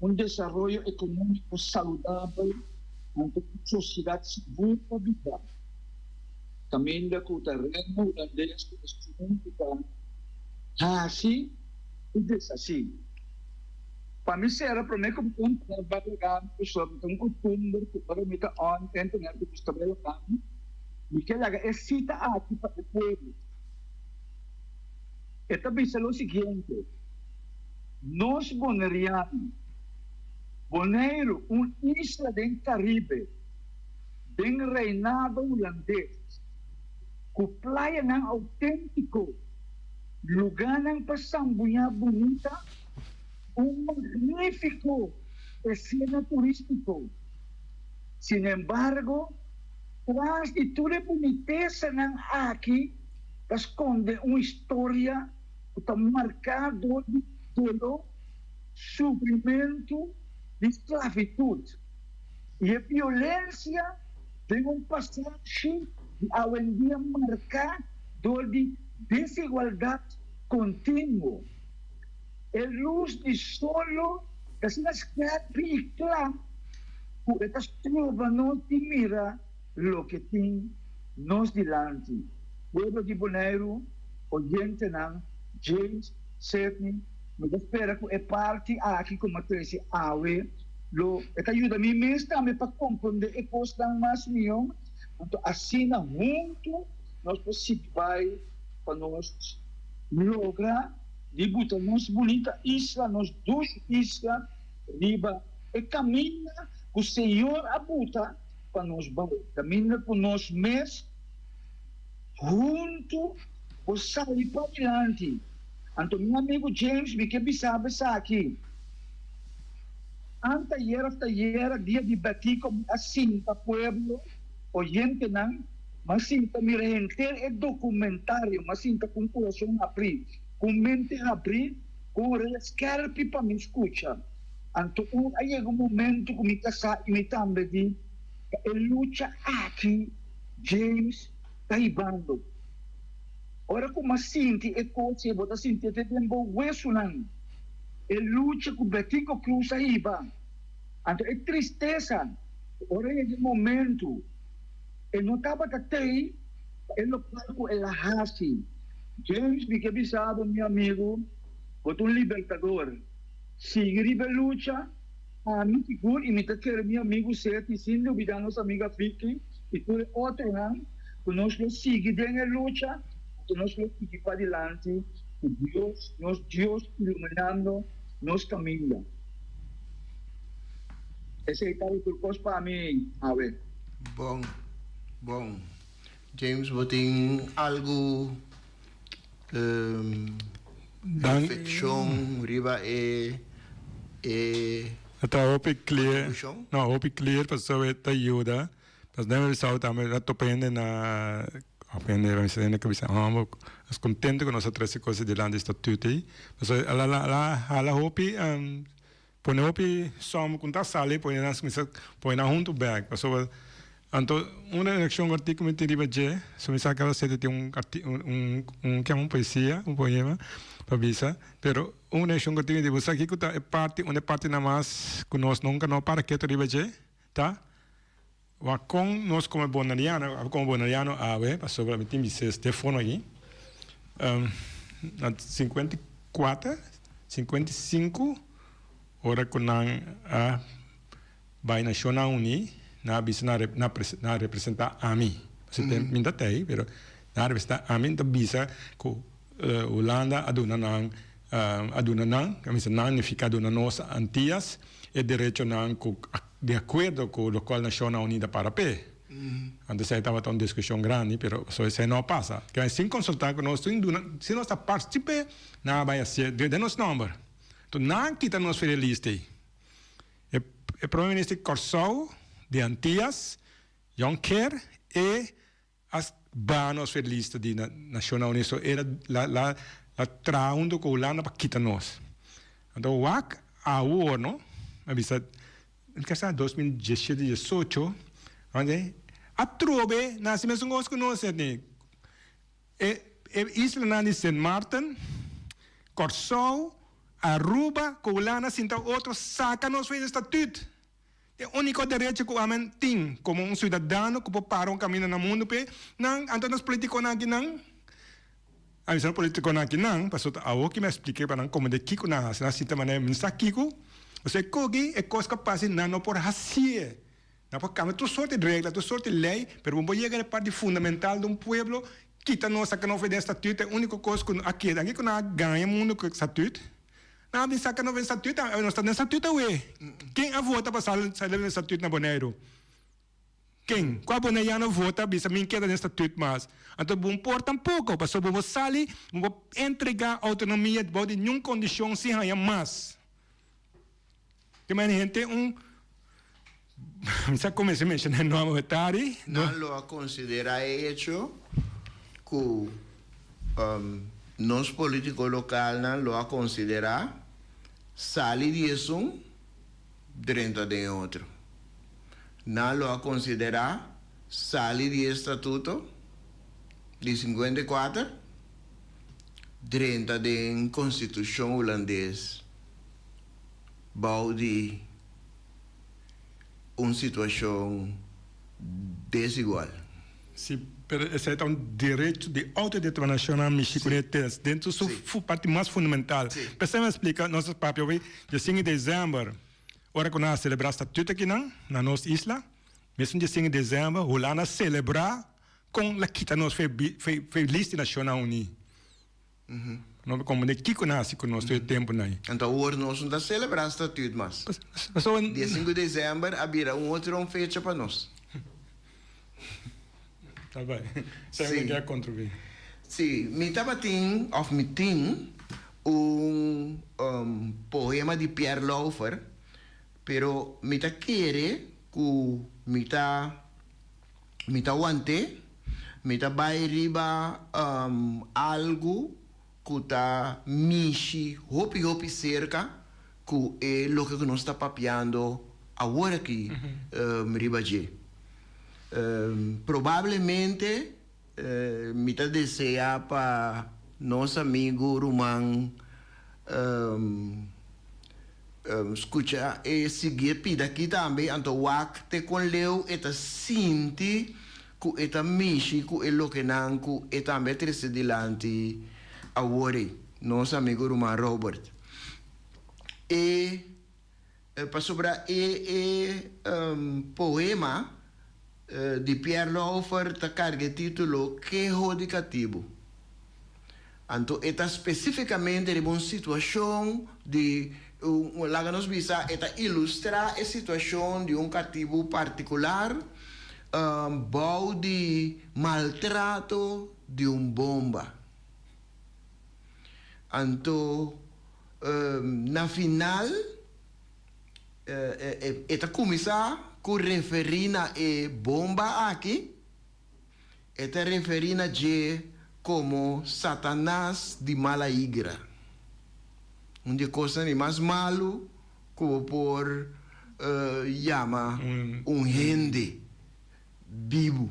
Speaker 6: un desaroyo ekonómiko saludabel anto un sosiedat sigur pa biba. Kaminda ku ta Reino Hulandes ku esun ku ta hasi i deshasí. Pa mi sera promé ku mi entra bai laga mi pasobra mi ta un kustumber ku ora mi ta on internet mi gusta bai laga mi, mi ke laga e sita aki pa e pueblo. E ta bisa lo siguiente, Nos Boneriano, Boneiru un isla den Karibe, den Reinado Hulandes, ku playanan outéntiko, lugánan pa sambuñá bunita, un magnífiko esena turístiko. Sinembargo, tras di tur e bunitesanan aki ta skonde un historia ku ta marká dor di doló, sufrimentu di sklavitut i e violensia den un pasashi di awendia marká dor di desigualdat kontinuo. E lus di solo ta asina skerpi i kla ku e ta stroba nos di mira loke tin nos dilanti. Pueblo di Boneiru, oyentenan, James, Sidney, mi ta spera ku e parti aki ku mi a trese awe lo e ta yuda mi mes tambe pa komprondé e kosnan mas mihó. Anto asina huntu nos por sigui bai pa nos logra di buta nos bunita isla, nos dushi isla riba e kaminda ku Señor a buta pa nos bai, kaminda ku nos mes huntu por sali padilanti. Anto mi amigu James, mi ke bisa bo esaki, antayer of tayera dia di Betico mi a sinta pueblo, oyentenan, mi a sinta mira henter e documentario, mi a sinta ku un kurason habrí, ku un mente habrí, ku un orea skerpi pa mi skucha. Anto un a yega un momento ku mi kasá i mi tambe di pa e lucha aki James ta hibando. Ora ku mi a sinti e kos ei, bo ta sintié te den bo wesunan, e lucha ku Betico Croes a hiba. Anto e tristesa ora yega e momento e no tabata tei pa e lokual ku el a hasi. James, mi ke bisa bo, mi amigu, bo ta un libertador. Sigui riba e lucha. Ami sigur i mi ta kere mi amigu Seti, sin lubida nos amiga Vicky i tur e otronan, ku nos lo sigui den e lucha, ku nos lo sigui padilanti ku Dios, nos Dios iluminando nos kaminda. Esei ta tur kos pa mi awe.
Speaker 3: Bon, bon. James, bo tin algu reflekshon riba e e
Speaker 5: Ta hopi clear,
Speaker 3: kontribushon?
Speaker 5: no, hopi clear pasobra e ta yuda. Pas den Bissau tambe ta topa hende na of hende mester hende ku bisa homber nos kontento ku nos a trese kos dilanti statuut ei. Pasobra a la a hala hopi Pone hopi som ku ta sali pone nan kuminsa pone nan huntu bek pasobra anto un reakshon ku artikulo mi tin riba dje so mi sa ke alosete tin un un un ke un poesia un poema pa bisa pero un reakshon ku tin bo sa kiko ta e parti un e partinan mas ku nos nunka no para ketu riba dje ta Wak kon nos komo boneriano, abo komo boneriano awe, pasobra mi tin mi ses tefono aki. na 54, 55, ora ku nan a bai Nashonnan Uní, nan a bisa nan a nan a representá ami. Pasobra e tempu mi no ta ei, pero nan a representá ami, nan ta bisa ku Hulanda a duna nan, a duna nan, a bisa nan nifiká duna nos Antias e derechonan ku di akuerdo ku lokual Nashonnan Uní ta para p'e. Anto esei tabata un diskushon grandi, pero pasobra esei no a pasa. Kende sin konsultá ku nos, sin duna, sin nos ta partisip'é, nan a bai hasié den nos nòmber. Anto nan kita nos for e lista ei. E e prome minister di Kòrsou, di Antias, Jonker, e a baha nos for e lista di Nashonnan Uní. So e la la la traha huntu ku Hulanda pa kita nos. Anto wak awor no, a bisa Mi ta sa 2017, 18, ande atrobe nan hasi mesun kos ku nos esei. E e islanan di Sint Maarten, Kòrsou, Aruba ku Hulanda sinta otro saka nos for e statut. E úniko derecho ku amen tin komo un siudadano ku por para un kaminda na mundu p'e nan, anto nos politikonan aki nan a bisa nos politikonan aki nan, pasobra ta awor ki mi a splika pa nan komo de kiko nan hasi, nan sinta manera mi sa kiko, pasobra e koki e kos ku a pasa nan no por hasié. Nan por kambia tur sorti di regla, tur sorti di lei, pero bo por yega na e parti fundamental di un pueblo, kita nos saka nos for den statut, e úniko kos ku a keda aki ku nan a gaña mundu ku e statut, nan a bin saka nos for den statut, nos ta den statut awe. Ken a vota pa sali den statut na Boneiru? Ken? Kua boneiano vota bisa mi keda den statut mas? Anto bo por tampoko, pasobra bo sali, bo por entrega outonomia bou di niun kondishon sin haña mas. Te mane hende un, mi sa kuminsá menshoná e nòmber Tari.
Speaker 3: Nan lo a konsiderá e echo ku nos polítiko lokalnan lo a konsiderá sali di esun drenta den e otro. Nan lo a konsiderá sali di e statuto di 54 drenta den konstitushon hulandes bou di un situashon desigual.
Speaker 5: Si, pero esei ta un derecho di autodeterminacion nan mishi cu e test den su parti mas fundamental. P'esei mi a splica, nos a papia hopi dia sinku di december, ora cu nan a celebra statuto akinan na nos isla, mesun dia sinku di december Hulanda a celebra con la kita nos fe lista di Nacionnan Uni. No mi comprende kiko nan hasi ku nos tur e tempunan ei.
Speaker 3: Anto awor nos no ta selebrá Statuut mas. Dia sinku desèmber a bira un otro un fecha pa nos.
Speaker 5: Ta bai. Semper ta keda kontribuí.
Speaker 3: Sí, mi tabatin òf mi tin un poema di Pierre Lauffer, pero mi ta kere ku mi ta. Mi ta want'é, mi ta bai riba algu ku ta mishi hopi hopi serka ku e loke ku nos ta papiando awor aki riba dje. Probablemente mi ta deseá pa nos amigu ruman Skucha e sigui e pida aki tambe, anto wak te kon leu e ta sinti ku e ta mishi ku e lokenan ku e tambe a trese dilanti awor ei, nos amigu ruman Robert. E pasobra e e poema di Pierre Lauffer ta karga e titulo Keho di Katibu. Anto e ta spesífikamente riba un situashon di un, laga nos bisa, e ta ilustrá e situashon di un katibu partikular bou di maltrato di un bomba. Anto na final e ta kuminsá ku referí na e bomba aki. E ta referí na dje komo Satanas di mala igra. Un di e kosnan di mas malu ku bo por yama un hende bibu.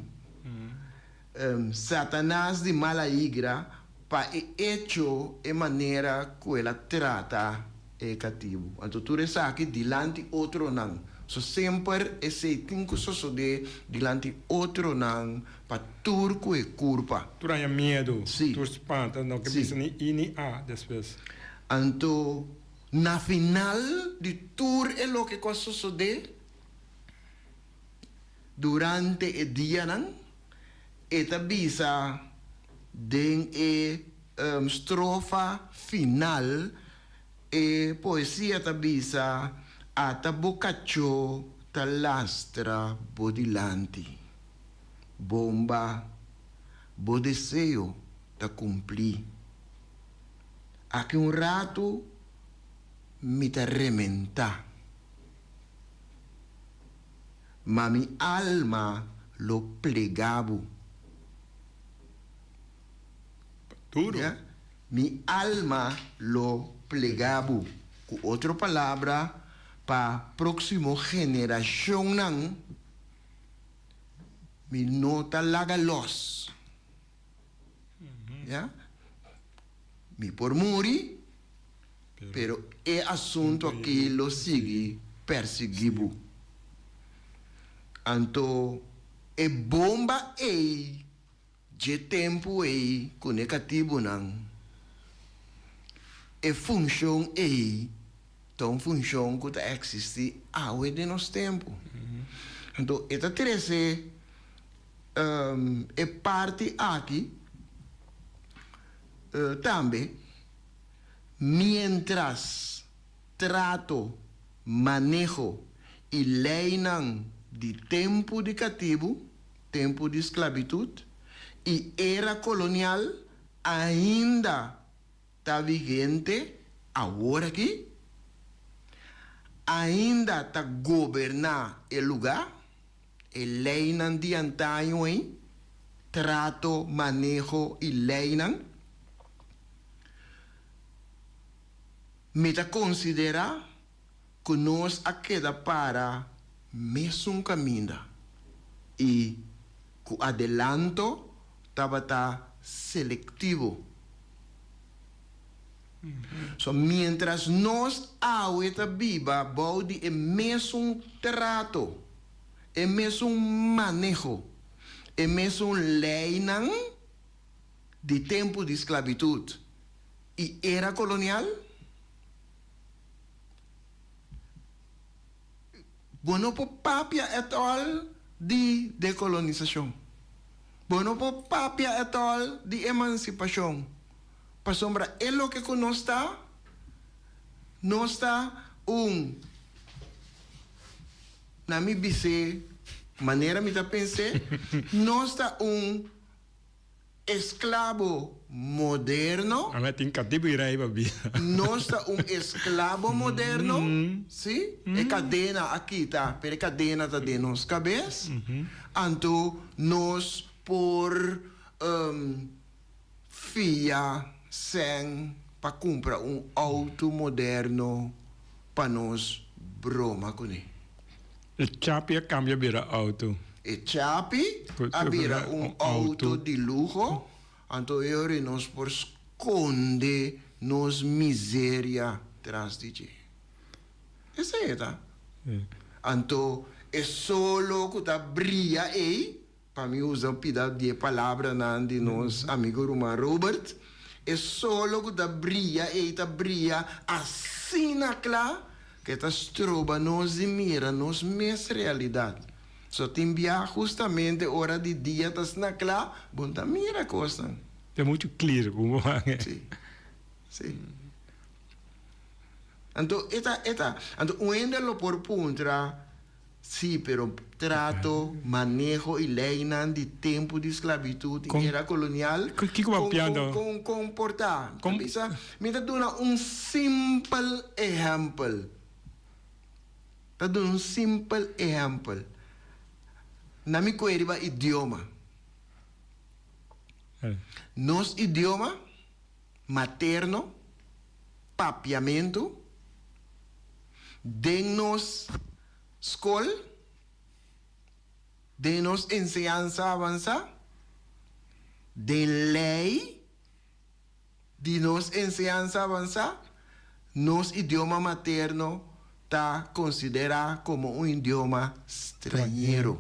Speaker 3: Satanas di mala igra pa e echo, e manera ku el a trata e katibu. Anto tur esaki dilanti otronan. So semper esei tin ku sosodé dilanti otronan pa tur ku e kurpa.
Speaker 5: Tur haña miedu,
Speaker 3: Sí.
Speaker 5: tur spanta, no ke
Speaker 3: Sí.
Speaker 5: bisa ni i ni a despues.
Speaker 3: Anto na final di tur e loke ku a sosodé durante e dianan, e ta bisa den e strofa final, E poesia ta bisa, Ata bo kachó ta lastra bo dilanti. Bomba, bo deseo ta kumplí. Aki un ratu mi ta rementá. Ma mi alma lo plega bo.
Speaker 5: Duro.
Speaker 3: Ya. Mi alma lo plega bo. Ku otro palabra, pa próksimo generashonnan mi no ta laga lòs. Ya. Mi por muri, pero e asuntu aki lo sigui persiguí bo. Anto e bomba ei Dje tempu ei ku n'e katibunan, e funshon ei ta un funshon ku ta eksistí awe den nos tempu. Anto e ta trese e parti aki tambe, miéntras trato, maneho i leinan di tempu di katibu, Tempu di sklabitut i era kolonial ainda ta vigente awor aki? Ainda ta goberná e lugá? E leinan di antaño ei, trato, maneho i leinan? Mi ta konsiderá ku nos a keda para mesun kaminda i ku adelanto tabata selektivo. So mientras nos awe ta biba bou di e mesun trato, e mesun maneho, e mesun leinan di tempu di sklabitut i era kolonial, Bo no por papia at all di dekolonisashon. Bo no por papia at all di emansipashon. Pasobra e loke ku nos ta, nos ta un, na mi bis'é manera mi ta pens'é, nos ta un Esklabo moderno.
Speaker 5: A mete tin katibu i rei pa bida.
Speaker 3: Nos ta un esklabo moderno, si? E kadena a kita, pero e kadena ta den nos kabes. Anto nos por fia sèn pa kumpra un outo moderno pa nos broma kuné.
Speaker 5: E chapi a kambia bira outo.
Speaker 3: E chapi a bira un outo di luho, anto e ora nos por skonde nos miseria tras di dje. Esei e ta. Anto e solo ku ta bria ei, pa mi usa un pida di e palabranan di nos amigo ruman Robert, e solo ku ta bria ei ta bria asina kla ku e ta stroba nos di mira nos mes realidat. So tin bia hustamente ora di dia ta asina kla, bo no ta mira kosnan.
Speaker 5: Ta muchu clear ku bo wak.
Speaker 3: Si, si. Anto e ta, e ta, anto un hende lo por puntra. Sí, pero trato, maneho i leinan di tempu di sklabitut i era kolonial,
Speaker 5: Kiko papiando?
Speaker 3: kon komportá? Ta bisa, mi ta duna un simpel ehèmpel. Ta duna un simpel ehèmpel. Na mi koe riba idioma. Nos idioma materno, papiamentu, den nos skol, den nos enseñansa avansá, den lei di nos enseñansa avansá, nos idioma materno. ta konsiderá komo un idioma strañero.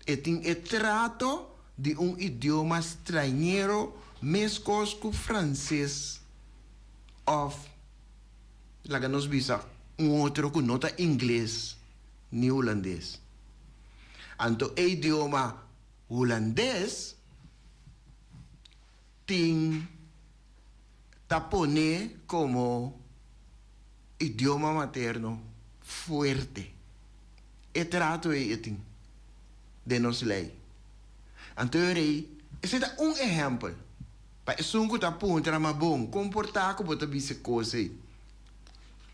Speaker 3: E tin e trato di un idioma strañero meskos ku franses òf laga nos bisa un otro ku no ta ingles ni hulandes. Anto e idioma hulandes tin ta pone komo idioma materno fuerte. E trato ei e tin den nos lei. Anto e rei, esei ta un ehèmpel pa esun ku ta puntra, Ma bon, kon por ta ku bo ta bisa e kos ei?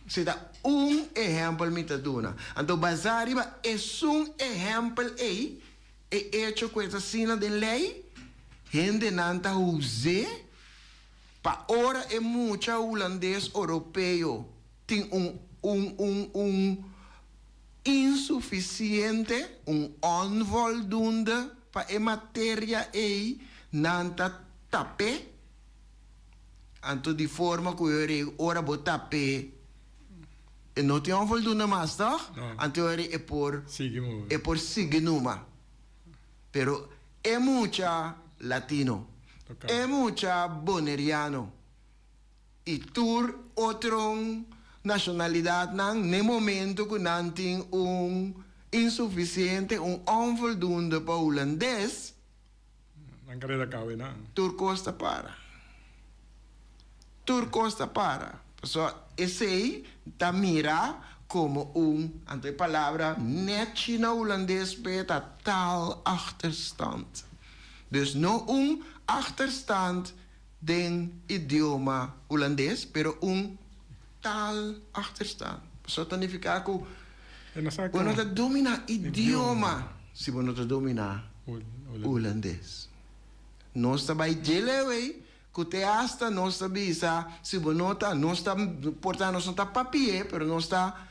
Speaker 3: Esei ta un ehèmpel mi ta duna. Anto basá riba esun ehèmpel ei, E echo ku e ta asina den lei, hendenan ta us'é pa ora e mucha hulandes oropeo tin un un un un insufisiente, un onvoldoende pa e materia ei, nan ta tap'é. Anto di forma ku e ora ora bo tap'é. E no tin onvoldoende mas toch? Anto ora e por e por sigui numa. Pero e mucha latino, e mucha boneriano y tur otro nacionalidadnan n'e momento cu nan tin un insuficiente, un onvoldoende pa hulandes,
Speaker 5: Nan careda cawe nan.
Speaker 3: Tur cos ta para. Tur cos ta para. Pasobra esey ta mira como un, anto e palabra nechi na Hulandes p'e ta taalachterstand. Dus no un achterstand den idioma Hulandes, pero un taalachterstand. Pasobra ta nifica cu bo no ta domina idioma si bo no ta domina Hulandes. Nos ta bai dje leu ei ku te asta nos ta bisa si bo no ta, nos ta, por ta nos no ta papi'é, pero nos ta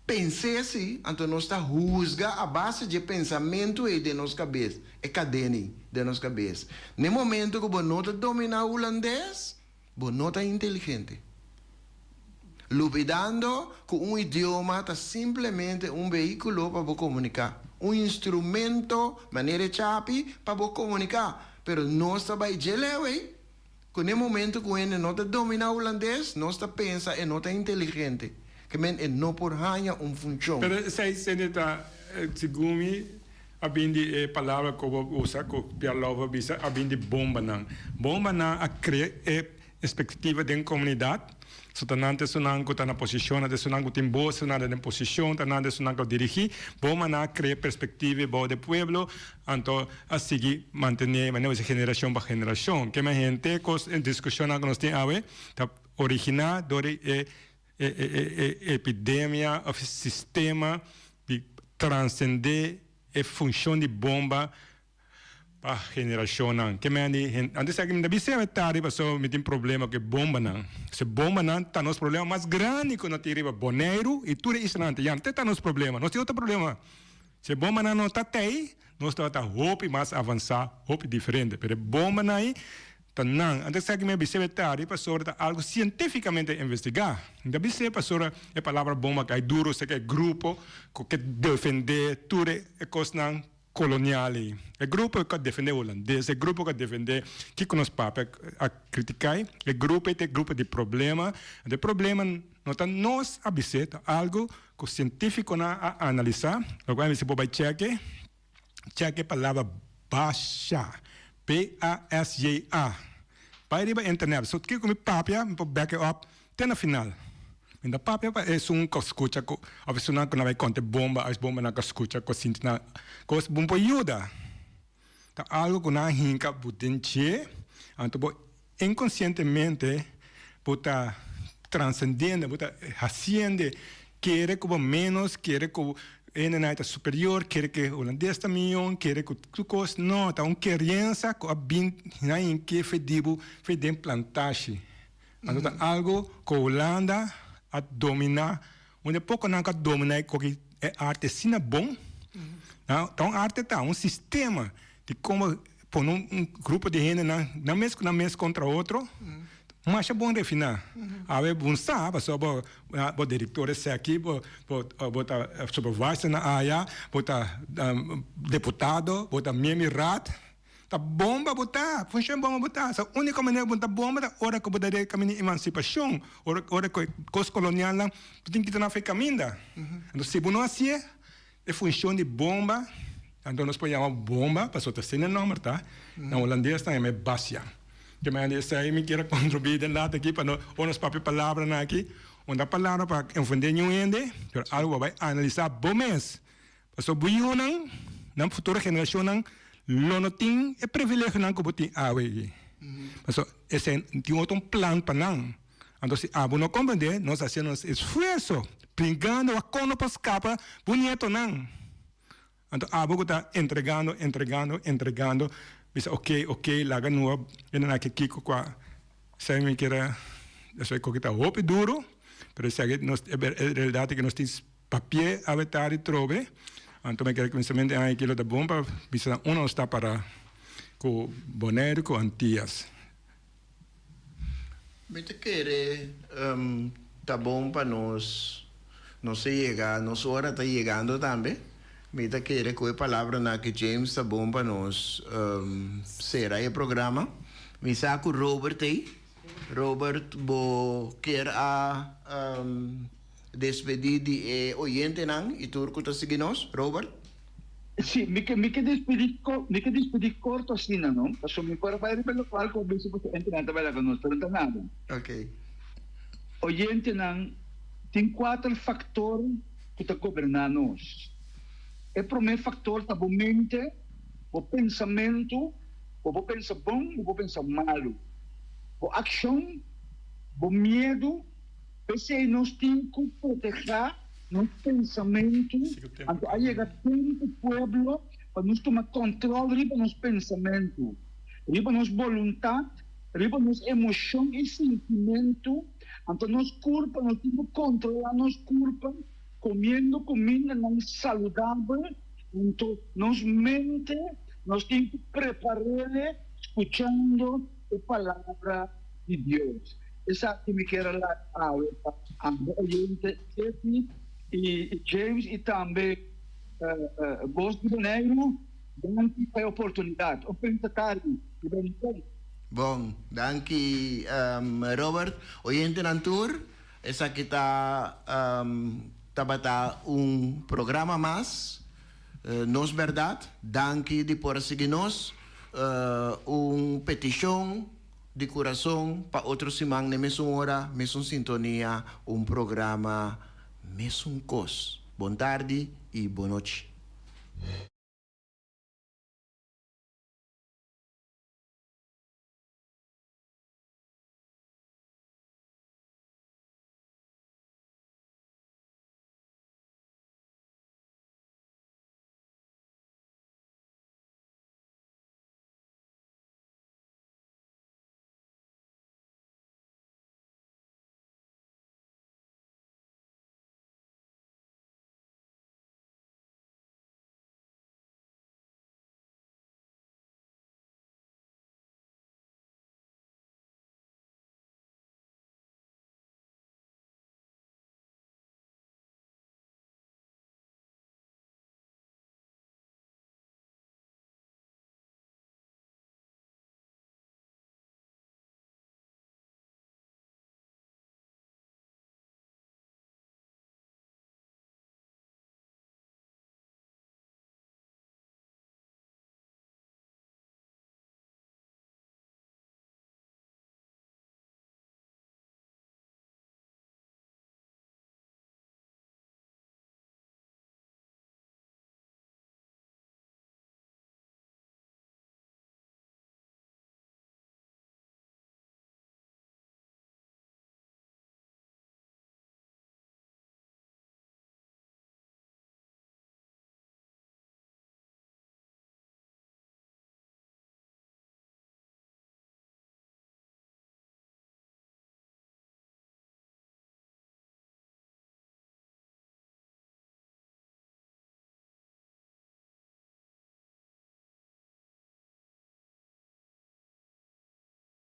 Speaker 3: pens'é si, anto nos ta husga a base dje pensamentu ei den nos kabes, e kadena ei den nos kabes. Na e momento ku bo no ta dominá Hulandes, Bo no ta inteligente. Lubidando cu un idioma ta simplemente un vehiculo pa bo comunica, un instrumento manera e chapi pa bo comunica, pero nos ta bay dje leu ey, cu n'e momento cu hende no ta domina Hulandes, nos ta pensa e no ta inteligente, ke men e no por haña un funcion.
Speaker 5: Pero esey sende ta, segun mi, A bin di e palabra ku bo usa ku Pierre Love a bisa, a bin di bombanan. Bombanan a krea e espektativa den komunidat. So ta nan ta esunnan ku ta na posishon, nan ta esunnan ku tin bos, nan ta den posishon, ta nan ta esunnan ku a dirigí. Bombanan a krea perspektiva bou di pueblo, anto a sigui mantené manera bo bisa generashon pa generashon. Kema henter kos e diskushonnan ku nos tin awe ta originá dor di e E epidemia of e sistema di transcende e funcion di bomba pa generacionnan. Ke men di antes aki mi ta bisa e tardi pasobra mi tin problema ku e bombanan. Se bombanan ta nos problema mas grandi ku no tin riba Boneiru i tur e islanan antiano. Te ta nos problema. Nos tin otro problema. Se bombanan no ta tei, nos tabata hopi mas avansa, hopi diferente. Pero e bombanan ei Ta nan. Anto esaki mi a bis'é tardi pasobra ta algu sientífikamente investigá. Mi ta bis'é pasobra e palabra bomba kai duru seka e grupo ku ke defendé tur e kosnan kolonial ei. E grupo ku a defendé hulandes, e grupo ku a defendé kiko nos papia a kritiká ei, e grupo ei ta e grupo di problema. Anto e problema no ta nos a bis'é, ta algu ku sientífikonan a analisá, lokual mi bisa bo bai chèk'e. Check e palabra basha, B-A-S-J-A. Bai riba internet. So kiko mi papia, mi por back e up te na final. Mi ta papia pa esun ku skucha ku of esunnan ku na bai konta e bomba, es bombanan ku skucha ku sinti nan kos bo por yuda. Ta algo ku nan a hinka bo den dje, anto bo inkonsientemente bo ta transendiendo, bo ta hasiende kere ku bo menos, kere ku hendenan ta superior, kere ku hulandes ta mion, kere ku tur kos. No, ta un keriensa ku a bin nan hinke fe di bo fe den plantashi. Anto ta algo ku Hulanda a domina, un di e pokonan ku a domina e koki e arte asina bon. Ta un arte ta un sistema di komo pone un grupo di hendenan nan mes ku nan mes kontra otro. Masha bon refiná. Awe bo sa pasobra bo bo direktor esaki, bo bo bo ta supervisor na aya, bo ta deputado, bo ta miembro di raad. Ta bomba bo ta, funcion bomba bo ta. Sa unico manera ku bo ta bomba ta ora ku bo ta den kaminda di emansipashon, ora ora ku e kos kolonialnan bo tin kita nan for e kaminda. Anto si bo no hasié e funcion di bomba, anto nos por yama bomba pasobra ta asina e nomber ta, na holandes nan yama e basja. Ke manera di esei mi kier a kontribuí den laat aki pa no ora nos papia palabranan aki, un ta palabra pa ofendé niun hende, pero algu bo bai analisá bo mes. Pasobra bo yunan, nan futuro generashonnan lo no tin e privilegionan ku bo tin awe aki. Pasobra esei tin otro un plan pa nan. Anto si abo no komprendé, nos a hasi nos esfuerso bringando wak kon no por skapa bo nietonan. Anto abo ku ta entregando, entregando, entregando, bisa ok, ok, laga nua hende aki kiko kua. Esei mi kier a, esei koki ta hopi duro, pero esaki nos e realidat ta ku nos tin Papié awe tardi trobe, anto mi kere kuminsamentu e aña aki lo ta bon pa bisa nan unda nos ta para ku Boneiru ku Antias.
Speaker 3: Mi ta kere ta bon pa nos nos a yega, nos ora ta yegando tambe. Mi ta kere ku e palabranan aki James ta bon pa nos sera e programa. Mi sa ku Robert ei. Robert bo kier a despedí di e oyentenan i tur ku ta sigui nos, Robert?
Speaker 6: Sí, mi ke mi ke despedí mi ke despedí korto asina no, pasobra mi por a bai riba e lokual ku a bisa ku oyentenan ta bai laga nos, pero no ta nada.
Speaker 3: Ok.
Speaker 6: Oyentenan, tin kuater faktor ku ta goberná nos. E promé faktor ta bo mente, bo pensamentu, Bo por pensa bon, bo por pensa malu. Bo akshon, bo miedu, p'esei nos tin ku protehá nos pensamentu. Anto a yega tempu pueblo pa nos tuma kòntròl riba nos pensamentu, riba nos boluntat, riba nos emoshon i sintimentu. Anto nos kurpa, nos tin ku kontrolá nos kurpa komiendo kumindanan saludabel. Anto nos mente nos tin ku prepar'ele skuchando e palabra di Dios. Esaki mi kier a laga awe pa abo oyente Etty i James i tambe Bos di Boneiru. Danki pa e oportunidat. Un feliz tardi i bendishon.
Speaker 3: Bon, danki Robert. Oyentenan tur, esaki ta Tabata un programa mas, Nos Berdad. Danki di por a sigui nos. Un peticion di curason pa otro siman n'e mesun ora, mesun sintonia, un programa mesun cos. Bon tardi y bon nochi.